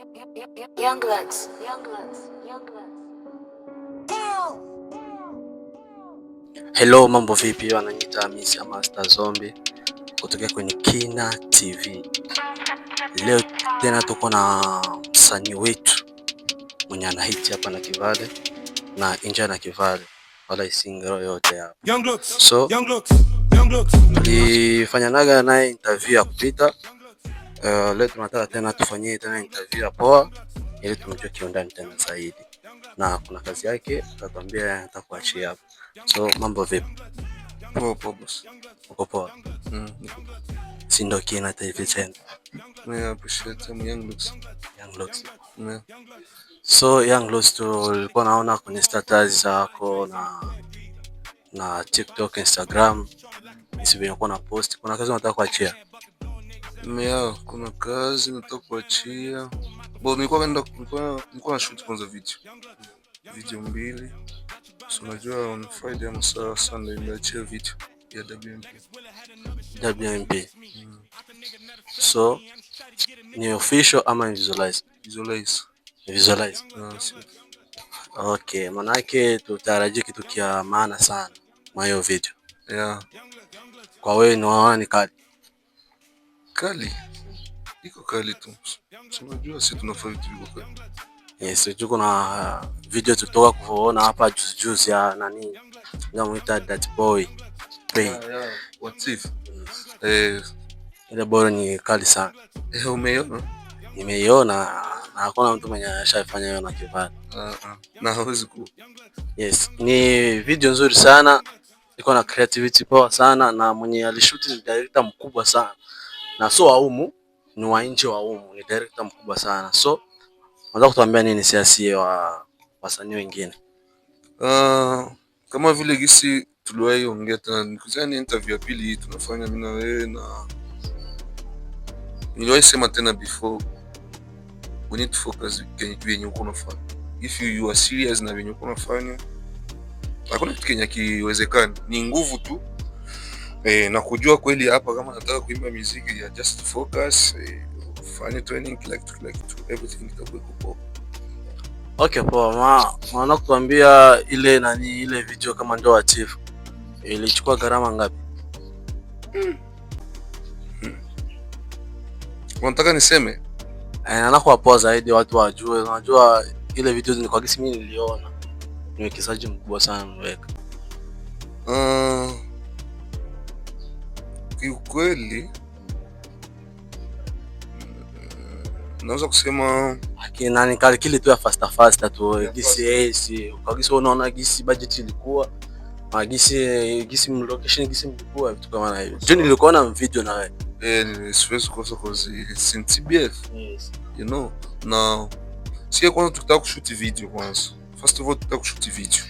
Young Lux, Young Lux, Young Lux. Hello, mambo vipi? Wananiita Hamisi ama Master Zombie kutokea kwenye Kina TV. Leo tena tuko na msanii wetu mwenye ana hit hapa na Kivale na nje na Kivale, wala isingero yote hapa. Young Lux, So Young Lux, Young Lux. Tulifanyanaga naye interview ya kupita. Leo tunataka tena tufanyie tena interview ya poa ili tumjue kiundani tena zaidi, na kuna kazi yake atatuambia, anataka kuachia hapa. So mambo vipi? Poa poa, boss. Uko poa? Niko poa. Si ndo Kina TV tena? I appreciate I'm Young Lux. Young Lux. Yeah. So Young Lux, tulikuwa naona kwenye status zako na TikTok, Instagram, jinsi venye uko na post, kuna kazi unataka kuachia? Yeah, kuna kazi nataka kuachia. Bon, nilikuwa naenda nilikuwa na shoot kwanza video. Video mbili. So unajua on Friday ama saa Sunday nimeachia video ya WMP. WMP. So ni official ama ni visualize? Visualize. Ni visualize. Ah. Okay, manake tutarajia kitu kia maana sana mwa hiyo video. Yeah. Kwa wewe ni waona ni kali? Kali. Iko kali tu. So unajua sisi tunafanya vitu viko kali. Yes, tuko na video tutoka kuona hapa juzi juzi ya nani? Namuita that boy. Pay. Yeah. What if? Eh, Ile bora ni kali sana. eh, umeiona? Nimeiona na hakuna mtu mwenye ashafanya hiyo na Kivale. Ah, ah. Na hawezi ku. Yes, ni video nzuri sana, iko na creativity poa sana, na mwenye alishoot ni director mkubwa sana, na so wa humu ni wa nje wa humu, ni director mkubwa sana. So unaweza kutuambia nini siasi wa wasanii wengine? Kama vile gisi tuliwahi ongea tena, nikuzani interview ya pili hii tunafanya mimi na wewe, na niliwahi sema tena before, we need to focus vyenye uko unafanya. If you are serious na vyenye uko unafanya, hakuna kitu kenye kiwezekani, ni nguvu tu na kujua kweli hapa kama nataka kuimba muziki ya just focus, fanye training, kila kitu kila kitu, everything itakuwa iko poa. Okay, poa. Ma maana kutuambia ile nani ile video kama ndio achieve ilichukua gharama ngapi? Unataka niseme? Eh, anakuwa poa zaidi watu wajue. Unajua ile video ni kwa gisi mimi niliona ni uwekezaji mkubwa sana nimeweka. Kiukweli naweza kusema Lakini nani calcul tu ya faster faster tu Ya gisi si kwa gisi unaona gisi budget ilikuwa na gisi gisi location gisi mlikuwa vitu kama na hivyo. Juu nilikuwa na video na wewe. Eh, siwezi kukosa cause it's in TBF. Na sie kwanza tukitaka kushoot video kwanza, first of all tukitaka kushoot video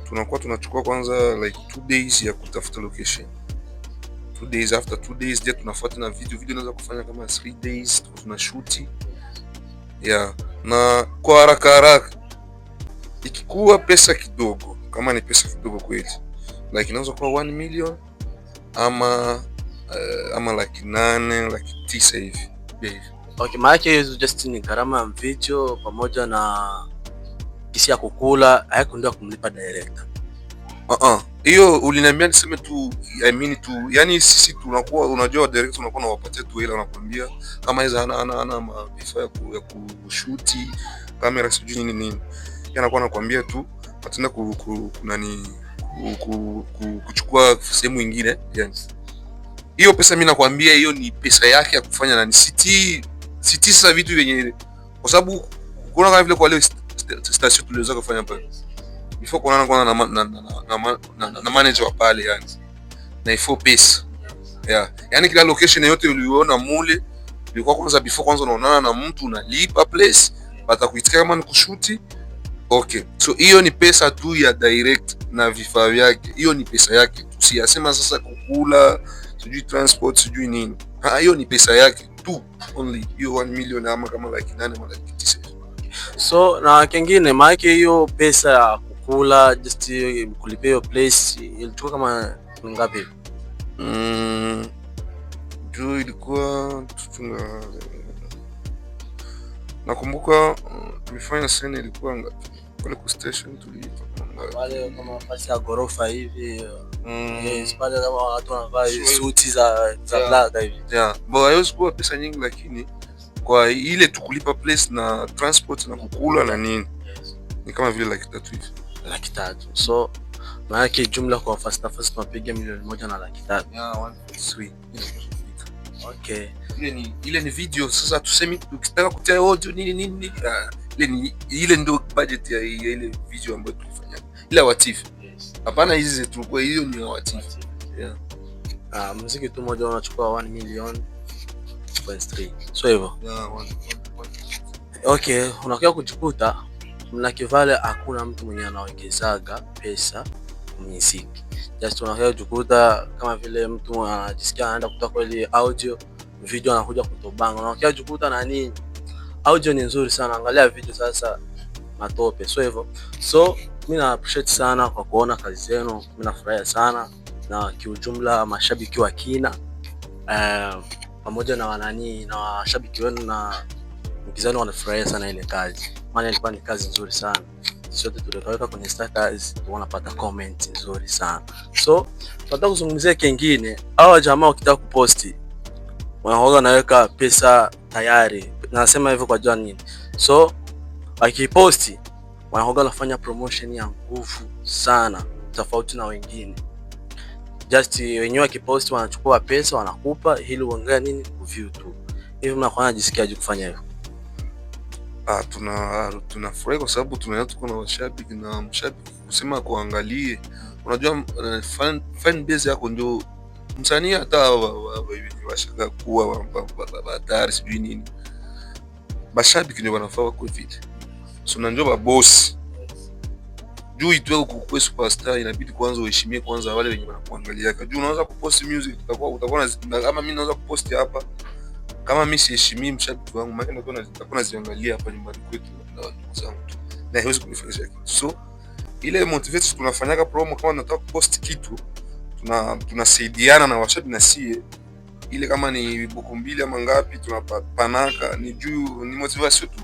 tunakuwa tunachukua kwanza like 2 days ya kutafuta location, 2 days. After 2 days ndio tunafuata na video. Video inaweza kufanya kama 3 days tuko tunashoot, yeah. Na kwa haraka haraka ikikuwa pesa kidogo, kama ni pesa kidogo kweli, like inaweza kuwa 1 million ama 800,000, 900,000 hivi hivi. Okay, maana yake hizo just ni gharama ya video pamoja na gisi ya kukula, haiko ndio kumlipa director. Uh-uh. Hiyo uliniambia niseme tu, I mean tu, yani sisi tunakuwa, unajua director unakuwa unawapatia tu hela, unakwambia kama hizo ana vifaa ya kushoot kamera sijui nini nini, yeye anakuwa anakuambia tu ataenda ku nani kuchukua sehemu ingine. Yani hiyo pesa mimi nakwambia hiyo ni pesa yake ya kufanya nani, siti sasa vitu vyenye, kwa sababu kuna kama vile kwa leo station tuliweza kufanya pale before kuonana kwanza na manager wa pale, yani na ifo pesa, yeah. Yani kila location yote uliona mule ilikuwa kwanza before kwanza unaonana na mtu unalipa place batakuitika kama ni kushoot. Okay, so hiyo ni pesa tu ya direct na vifaa vyake, hiyo ni pesa yake. Usiyasema sasa kukula sijui transport sijui nini, hiyo ni pesa yake tu only, hiyo 1 million ama kama 800,000 ama 900,000. So na kingine, maana hiyo pesa ya kukula just kulipia hiyo place ilichukua kama ngapi? Juu ilikuwa tuna Nakumbuka tulifanya scène ilikuwa ngapi pale ku station, tuliita kama ngapi? Pale kama nafasi ya gorofa hivi. Yes, pale kama watu wanavaa suti za black hivi. Yeah. Bon, haiwezi kuwa pesa nyingi, lakini kwa ile tukulipa place na transport na kukula na nini ni kama vile 300,000 hivi. 300,000. So maana yake jumla kwa fast fast tunapiga 1,100,000. Yeah, 1.3. Okay. Ile ni video sasa, tuseme tukitaka kutia audio nini nini nini, ah, ile ndio budget ya ile video ambayo tulifanya. Ile ya Watifu. Hapana, hizi zetu tulikuwa, hiyo ni ya Watifu. Yeah. Ah, muziki tu moja unachukua 1 million point 3. So hivyo. Yeah, one, one, one. Okay, unakuja kujikuta Mnakivale hakuna mtu mwenye anawekezaga pesa muziki. Just unakuja kujikuta kama vile mtu anajisikia anaenda kutoa kweli audio, video anakuja kutobanga. Unakuja kujikuta na nini? Audio ni nzuri sana, angalia video sasa matope. So hivyo. So mimi na appreciate sana kwa kuona kazi zenu, mimi nafurahia sana na kiujumla mashabiki wa Kina pamoja na wanani na washabiki wenu na mpinzani wanafurahia sana ile kazi, maana ilikuwa ni kazi nzuri sana. Sisi wote tulikaweka kwenye status, wanapata comment nzuri sana. So tunataka kuzungumzia kingine, hawa jamaa wakitaka kuposti wanakuwa naweka pesa tayari. Nasema hivyo kwa jua nini? So wakiposti wanakuwa wanafanya promotion ya nguvu sana, tofauti na wengine. Just wenyewe wakiposti wanachukua pesa wanakupa ili uongee nini view tu. Hivi mnakuwa najisikiaje kufanya hivyo? Ah, tunafurahi kwa sababu tunaona tuko na washabiki na mshabiki kusema kuangalie, unajua fan base yako ndio msanii, hata washaka kuwa batari sijui nini, bashabiki ndio wanafaa wako vile, so na ndio babosi juu itwe kukue superstar, inabidi kwanza uheshimie kwanza wale wenye wanakuangalia. Juu unaweza kupost music, utakuwa kama mimi naweza kupost hapa, kama mimi siheshimii mshabiki wangu, maana nitakuwa naziangalia hapa nyumbani kwetu na ndugu zangu tu, na haiwezi kunifanyisha kitu. So ile motivate tunafanyaga promo, kama tunataka kupost kitu tunasaidiana na washabiki na sie ile kama ni buku mbili ama ngapi tunapanaka, ni juu ni motivation tu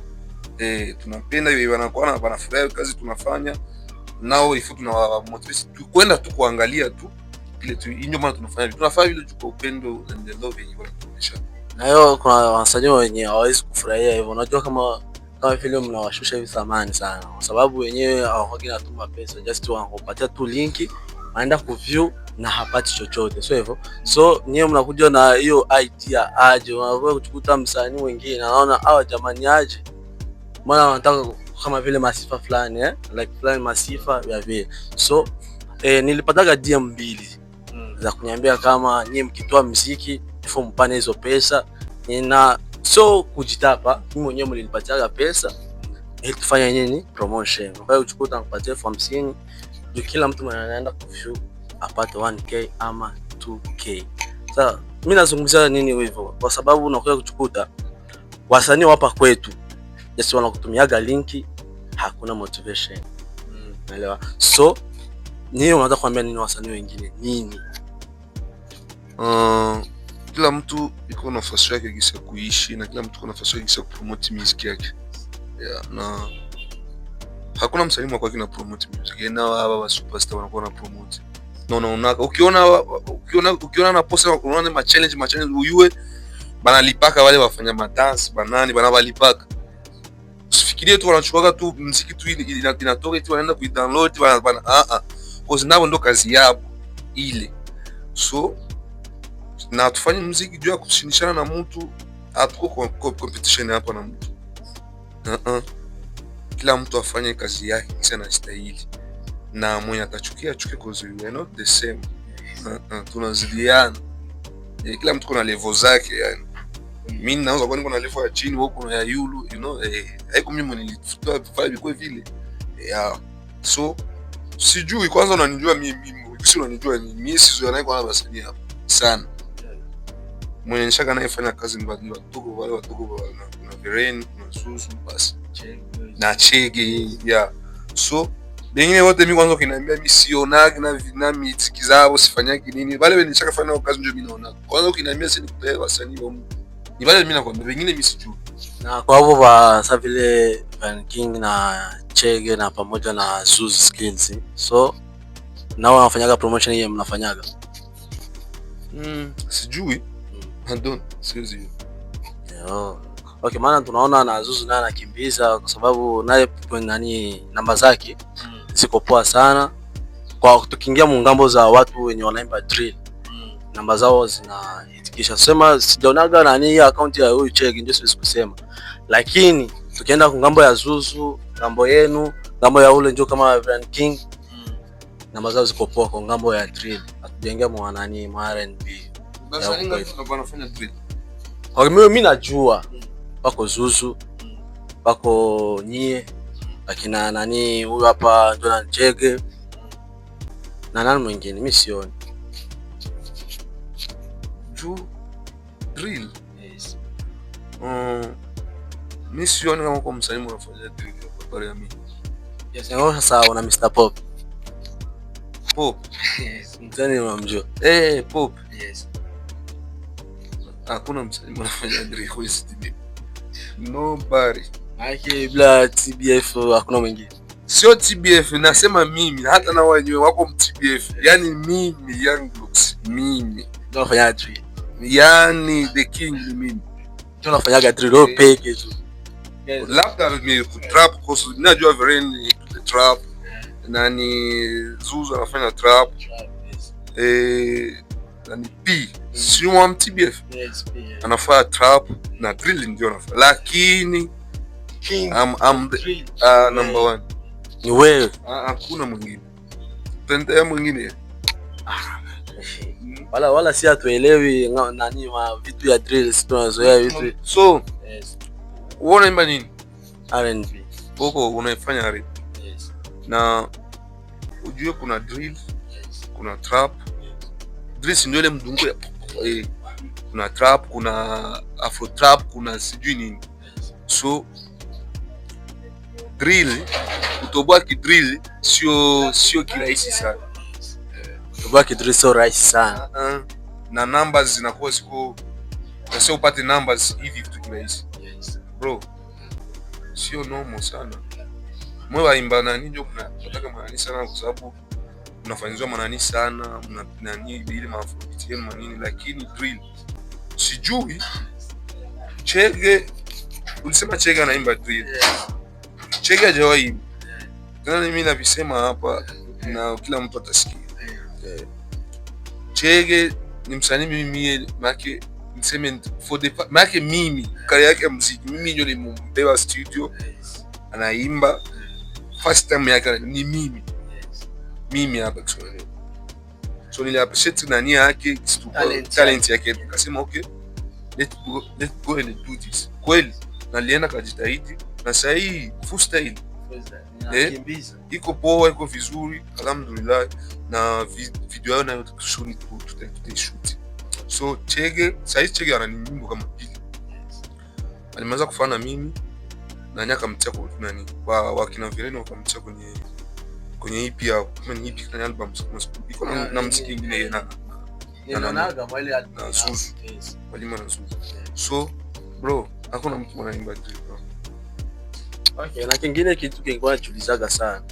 eh, tunapenda hiyo, wanakuwa wanafurahi kazi tunafanya nao, ifo tuna motivate tu kwenda tu kuangalia tu ile tu, ndio maana tunafanya vile kwa upendo and the love yenye wanatuonyesha. Na hiyo kuna wasanii wenye hawawezi kufurahia hivyo. Unajua kama vile mnawashusha hivi thamani sana, kwa sababu wenyewe hawawagi natuma pesa, just wanakupatia tu linki, wanaenda kuview na hapati chochote, sio hivyo? So nyewe mnakuja na hiyo idea aje, unakuja kuchukuta msanii mwingine anaona hawa jamani aje, mbona wanataka kama vile masifa fulani eh? Like fulani masifa ya vile. So nilipataga DM mbili za kuniambia kama nyie mkitoa mziki ifo mpane hizo pesa na so kujitapa, mimi mwenyewe mlinipatiaga pesa ili tufanye nini promotion. Kwa hiyo uchukua utakupatia 50,000 juu kila mtu mwenye anaenda kuview apate 1K ama 2K. Sasa mimi nazungumzia nini hivyo? Kwa sababu unakuja kuchukuta wasanii hapa kwetu yes, wanakutumiaga linki, hakuna motivation. Naelewa. So nini unataka kuambia nini wasanii wengine nini? Kila mtu iko nafasi yake gisi ya kuishi na kila mtu iko nafasi yake gisi ya kupromote music yake. Yeah, na hakuna msanii mwakwake na promote music. Na hawa wa superstar wanakuwa na promote. Na unaona ukiona na post, unaona ma challenge uyue banalipaka wale wafanya madance banani banabalipaka. Usifikirie tu wanachukuaga tu mziki tu inatoka tu wanaenda kuidownload bana, ah ah, cause nabo ndo kazi yabo ile. So na tufanye mziki juu ya kushindishana na mtu, hatuko kwa competition hapa na mtu uh -uh. Kila mtu afanye kazi yake kisa anastahili, na mwenye atachukia achukie, cause we are not the same tunazidiana. Kila mtu kuna level zake yani. Mimi naweza kuwa niko na level ya chini, wewe kuna ya yulu, haiko mimi mwenye nilitoa vifaa vikuwe vile, yeah. So sijui kwanza unanijua mimi si unanijua mimi sizoea naye kwa wasanii hapa sana, mwenye nishaka naye fanya kazi ni watogo wale watogo, kuna Veren, kuna Zuzu basi na Chege, yeah. So bengine wote mimi kwanza ukiniambia mimi sionagi na miziki zao sifanyagi nini, wale wenye nishaka fanya nao kazi ndio mimi naona. Kwanza ukiniambia si nikutaye wasanii wa ni wale, mimi nakwambia wengine mimi sijui. Na kwa hivyo wa sa vile Van King na Chege na pamoja na Zuzu Skills, so nao wanafanyaga promotion hiyo mnafanyaga? Sijui. I don't, siwezi. Yo. Okay, maana tunaona na Zuzu naye anakimbiza kwa sababu naye nani namba zake ziko poa sana. Kwa tukiingia mungambo za watu wenye wanaimba drill, namba zao zinaitikisha. Sema sijaonaga nani hii account ya huyu Chege, ndio siwezi kusema, lakini tukienda ngambo ya Zuzu, ngambo yenu, ngambo ya ule ndio kama Van King, namba zao ziko poa kwa ngambo ya drill. Hatujaingia mwa nani mwa R&B. Basi wanafanya drill. Kwa mimi najua wako Zuzu, wako nyie, akina nani huyu hapa Jonathan Chege na nani mwingine mimi sioni. Juu drill. Yes. Mi sioni kama kwa msanii unafanya drill hapa pale ya mimi. Yes, na sasa una Mr Pop. Pop. Yes, msanii unamjua. Eh, Pop. Yes. Hakuna msanii anafanya drill kwa TBF. Nobody. Maana bila TBF hakuna mwingine. Sio TBF, nasema mimi, hata na wenyewe wako TBF. Yani mimi Young Lux, mimi. Ndio nafanya drill. Yani the king ni mimi. Ndio nafanyaga drill wewe peke tu. Yes. Labda ni trap, cause najua Veren ni trap. Nani Zuzu anafanya trap. Yes. Eh, nani P, sio wa TBF. Yes, P. Anafanya trap na drill ndio anafanya. Lakini King. I'm the number one. Ni wewe. Hakuna mwingine. Tende mwingine. Wala si hatuelewi nani ma vitu ya drill, si tunazoea vitu. So, Yes. wewe unaimba nini? R&B. Huko unaifanya R&B. Yes. Na ujue kuna drill, Yes. kuna trap. Drill si ndio ile mdungo ya eh, kuna trap, kuna afro trap, kuna sijui nini. So drill, kutoboa kidrill sio kirahisi sana. Kutoboa kidrill sio rahisi sana. Na numbers zinakuwa ziko, na sio upate numbers hivi vitu kirahisi. Yes. Bro, sio normal sana. Mwe waimba nani ndio mnataka manani sana kwa sababu mnafanyizwa manani sana, mna nani ile maafrobeat yenu manini, lakini drill sijui. Chege, ulisema Chege anaimba drill. Chege hajawahi imba. Tena mimi navisema hapa na kila mtu atasikia. Chege ni msanii, mimi make niseme for the make mimi kari yake ya muziki mimi ndio nimumbeba studio anaimba first time yake ni mimi mimi hapa Kiswahili. So nili appreciate nani yake Talent. Talent yake, nikasema okay, let's go and do this. Kweli nalienda kajitahidi na sasa hii full style iko poa, iko vizuri, alhamdulillah. Na video yao nayo tutaishoot. So Chege sasa, Chege ana nyimbo kama mbili alimaliza kufanya na mimi na nyaka akamtia kwa nani wa wakina Vereni wakamtia kwenye EP yao, kama ni EP kwenye album kama iko na mziki mwingine yeye na na Zuzu, walima na Zuzu. So bro, hakuna mtu anaimba drill, bro. Okay, na kingine kitu kilikuwa najiulizaga sana.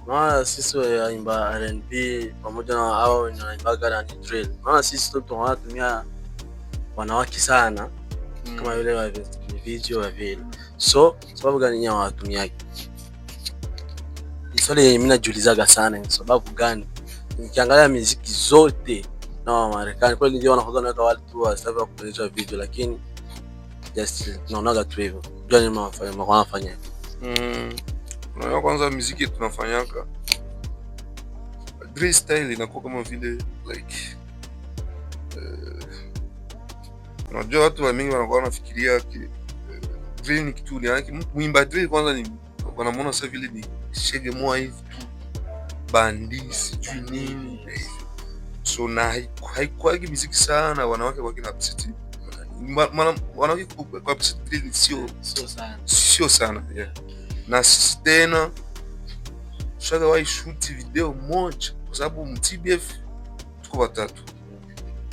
Maana sisi waimba R&B pamoja na hao wenye wanaimbaga na drill. Maana sisi tu tunatumia wanawake sana kama yule wa video wa vile. So sababu gani nyinyi hawatumiagi? Ni swali yenye mimi najiulizaga sana, ni sababu gani? Nikiangalia muziki zote na wa Marekani kweli ndio wanakuwa wanaweka watu wa sababu ya kuonyesha video, lakini just tunaonaga tu hivyo. Jua ni wanafanya. Unajua kwanza muziki tunafanyaka drill style inakuwa kama vile like unajua watu wa mingi wanakuwa wanafikiria drill ni kitu ni yake. Mwimba drill kwanza ni wanamuona sasa vile ni shege moja hivi tu bandi sijui nini, so na haikuwagi muziki sana wanawake kwa kina appreciate wanawake kwa appreciate drill sio Sio sana. Sio sana, yeah. Na sisi tena tushagawahi shoot video moja kwa sababu MTBF tuko watatu,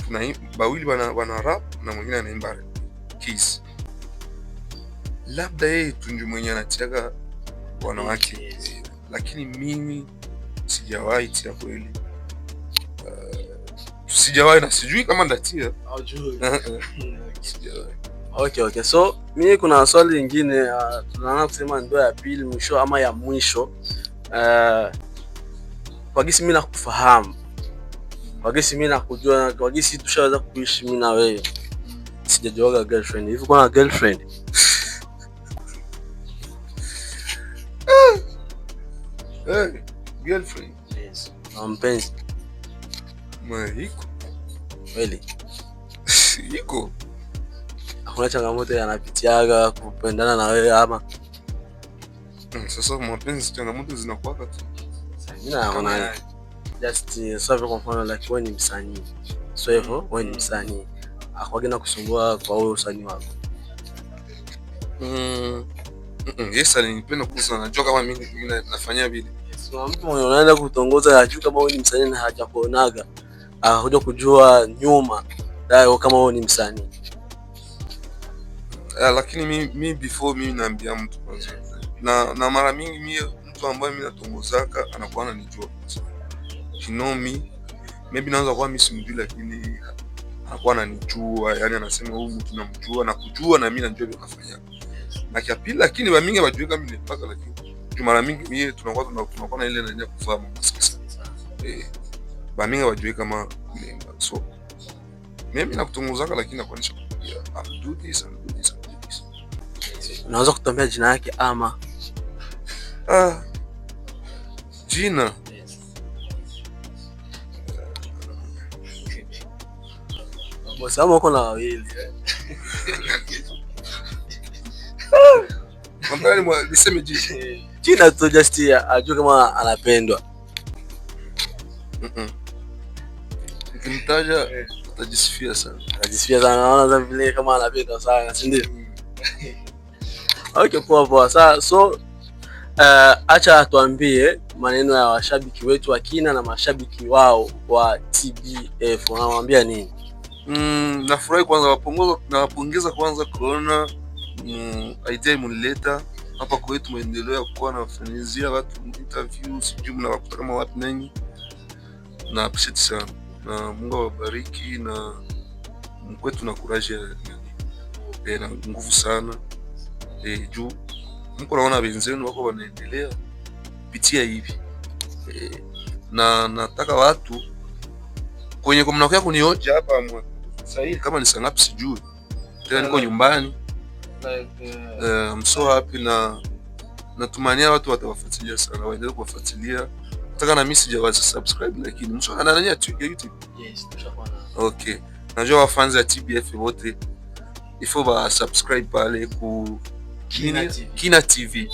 tuna bawili wana rap na mwingine anaimba keys. Labda yeye tu ndio mwenye anatiaga wanawake. Yes. Lakini mimi sijawahi tia kweli. Sijawahi na sijui kama ndatia. Sijawahi. Okay. So mimi kuna swali lingine, tunaanza kusema ndoa ya pili mwisho ama ya mwisho. Kwa gisi mimi nakufahamu, kwa gisi mimi nakujua, kwa gisi tushaweza kuishi mimi na wewe, sijajuaga girlfriend. Hivi kuna girlfriend? Hey, girlfriend. Yes. Na mpenzi Ma, iko. kweli? Iko. Hakuna changamoto yanapitiaga kupendana na wewe ama? Sasa mapenzi changamoto zinakuwaka tu. Mimi naona just sasa kwa mfano like wewe ni msanii. So hivyo wewe ni msanii. Akwage na kusumbua kwa huyo usanii wako. Yes, alinipenda kuhusu najua kama mimi nafanya vile. Kuna mtu mwenye unaenda kutongoza hajui kama wewe ni msanii na hajakuonaga. Akakuja kujua nyuma dayo kama wewe ni msanii. Lakini mi before mimi naambia mtu kwanza. Na mara mingi mimi mtu ambaye mimi natongozaka anakuwa ananijua kwanza. He know me. Maybe naanza kuwa mimi simjui lakini anakuwa ananijua, yani anasema huyu mtu namjua na kujua na mimi najua vile nafanya. Na kia pili lakini ba mingi bajui kama mimi mpaka lakini juu mara mingi mimi tunakuwa na ile nani ya kuvaa mask sana. Ba mingi bajui kama mimi. So mimi nakutongozaka lakini nakuonyesha I'm do this, I'm do this, I'm do this. Unaweza kutuambia jina yake ama? Jina. Yes. Bosi ama uko na wawili? Nataka niseme jina. Jina tu just ajue kama anapendwa. Nikimtaja atajisifia sana. Anajisifia sana, naona za vile kama anapendwa sana, si ndio? Okay, poa poa. Sasa so acha tuambie maneno ya washabiki wetu wa Kina na mashabiki wao wa TBF. Wanawaambia nini? Nafurahi kwanza nawapongeza kwanza kuona idea imenileta hapa kwetu maendeleo ya kuwa nafanyizia watu interview, sijui mnawakuta kama watu nani. Na appreciate sana. Na Mungu awabariki na mkwetu na courage ya nani. Na nguvu sana. Juu mko naona wenzenu wako wanaendelea kupitia hivi. Na nataka watu kwenye mnakuja kunioja hapa sasa hivi kama ni saa ngapi sijui. Tena niko nyumbani. I'm so happy na natumania watu watawafuatilia sana, waendelee kuwafuatilia. Nataka na mimi sijawaza subscribe lakini msio na nani ya YouTube? Yes, tushakuwa na. Okay. Najua wafans ya TBF wote ifo ba subscribe pale ku Kina TV. Kina TV.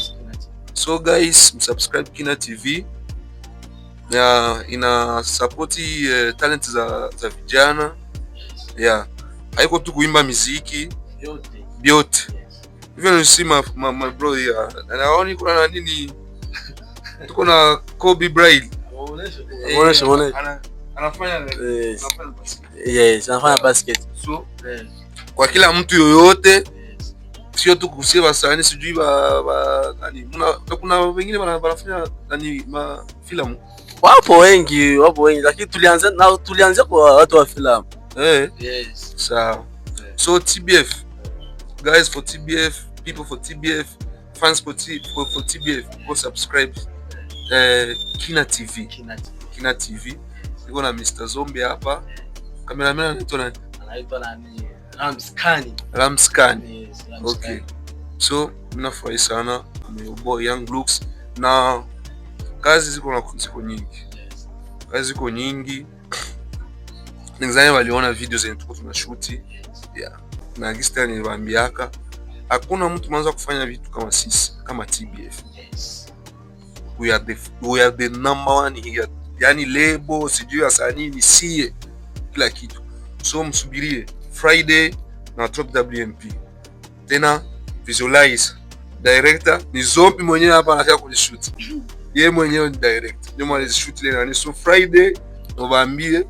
So guys, msubscribe Kina TV. Ya ina support talent za vijana. Yeah. Haiko tu kuimba muziki Yote. byote. Hivyo ni si my bro here. Naoni kuna na nini? Tuko na Kobe Bryant. Muoneshe, muoneshe. Anafanya Yes. anafanya basket. Yes, anafanya basket. So kwa kila mtu yoyote, sio tu kusia wasanii sijui ba nani. Kuna wengine wanafanya nani ma filamu. Wapo wengi, wapo wengi lakini tulianza kwa watu wa filamu. Yes. Sawa. So TBF guys, for TBF, people for TBF, fans for TBF, go subscribe Kina TV. Kina TV. Kina TV. Niko na Mr. Zombie hapa. Cameraman anaitwa nani? Anaitwa nani? Ramskani. Ramskani. Yes, Ramskani. Okay. So mimi nafurahi sana. I'm your boy Young Looks na kazi ziko nyingi. Yes. Kazi ziko nyingi. Nizani waliona video zenye tuko tunashuti. Yes. Yeah. Na gisi tena niliwaambiaka hakuna mtu mwanza kufanya vitu kama sisi kama TBF. Yes. We are the number one here. Yani lebo sijui wasanii ni sie kila kitu. So msubirie Friday na drop WMP. Tena visualize director ni Zombie mwenyewe hapa anataka kunishoot. Yeye mwenyewe ni director. Ndio maana shoot ile nani. So Friday nawaambie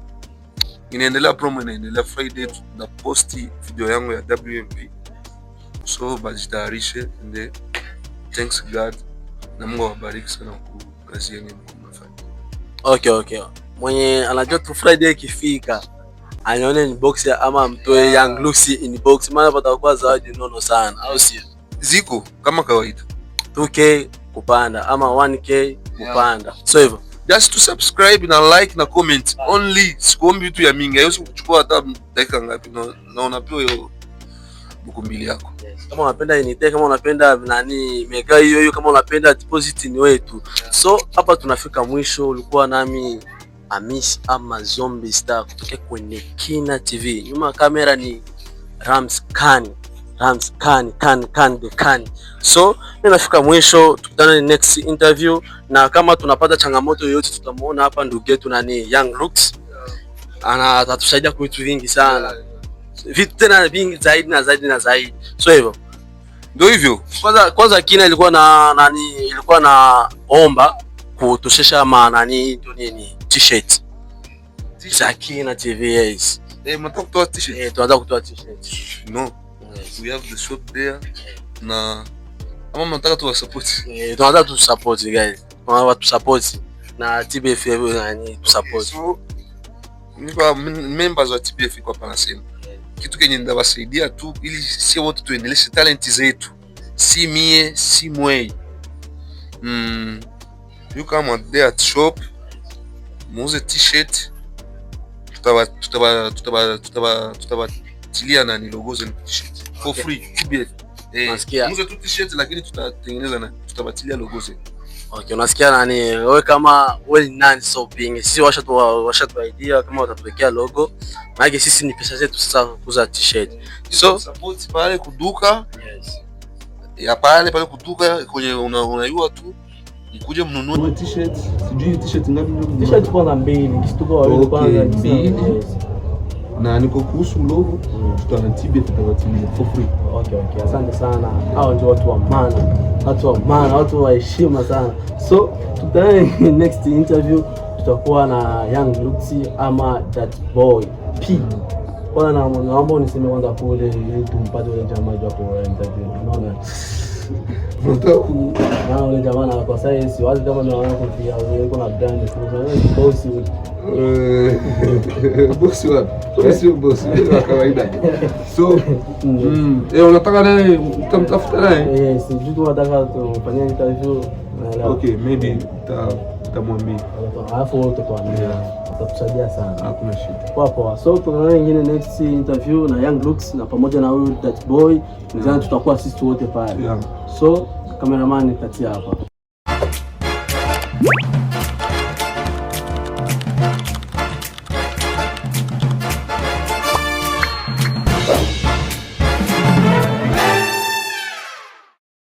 inaendelea, promo inaendelea. Friday tuna posti video yangu ya WMP. So bajitayarishe and thanks God na Mungu awabariki sana kwa kazi yenu mko mnafanya. Okay. Mwenye anajua tu Friday ikifika anione inbox ama mtoe Young Lux inbox, maana patakuwa zawadi nono sana, au sio? Ziko kama kawaida. 2K kupanda ama 1K kupanda, so hivyo. Just to subscribe na like na comment only. Sikuombi vitu ya mingi, haiwezi kuchukua hata dakika ngapi, na unapewa hiyo buku mbili yako. Kama unapenda unité, kama unapenda nani mega hiyo hiyo, kama unapenda deposit ni wetu. So hapa tunafika mwisho. Ulikuwa nami Amis ama Zombie Star kutoka kwenye Kina TV. Nyuma ya kamera ni Rams Khan, Rams Khan, Khan Khan the Khan. So mimi nafika mwisho, tukutane next interview, na kama tunapata changamoto yoyote tutamuona hapa ndugu yetu nani Young Lux ana atatusaidia kwa vitu vingi sana, vitu tena vingi zaidi na zaidi na zaidi. So hivyo Ndio hivyo. Kwanza Kina ilikuwa na nani, ilikuwa na omba kutoshesha ma nani ndio nini t-shirt za Kina TV, yes. Eh, mnataka kutoa t-shirt? Eh, tuanza kutoa t-shirt. No, Yes. we have the shop there na ama mnataka tuwa support? Eh, tuanza tu support guys. Tuanza tu support na TBF nani tu support. So nipa members wa TBF iko hapa nasema kitu kenye ndawasaidia tu ili sie wote tuendeleshe talent zetu, si mie si mwei. You come out there at shop muuze t-shirt, tutabatilia nani logo zenu t-shirt for free TBF. Eh, Nasikia. muuze tu t-shirt lakini tutatengeneza na tutabatilia logo zenu. Okay, unasikia nani? Wewe kama wewe ni nani so pingi. Sisi washatuaidia kama watatuwekea logo. Maana sisi ni pesa zetu sasa kuuza t-shirt. So support pale kuduka yes. ya pale pale kuduka kwenye unayua tu mkuje mnunue t-shirt, sijui t-shirt ngapi ndio mnunue. T-shirt kwanza mbili, kisituko wawili Okay, kwanza. mbili. Yes. Na niko kuhusu logo tuta TBF tutawatilia for free. Okay, asante sana. Hao ndio watu wa maana, watu wa maana, watu wa heshima sana. So tukutane next interview, tutakuwa na Young Luxy ama that boy P. Kwanza na naomba uniseme kwanza kule ili tumpate ule jamaa juu hapo interview. Unaona? Unataka ku Na ule jamaa na kwa sasa si wazi kama ndio anakufikia yuko na brand kwa sababu ni boss yule. Bosi wapi? Wewe sio bosi, wewe wa kawaida. So, eh, unataka naye utamtafuta naye? Eh, sijui tu nataka tufanyie interview. Naelewa. Okay, maybe utamwambia. Alafu wewe utatuambia. Utatusaidia sana. Hakuna shida. Poa poa. So tunaona nyingine next interview na Young Lux na pamoja na huyu that boy. Nizani tutakuwa sisi wote pale. Yeah. So cameraman nitatia hapa.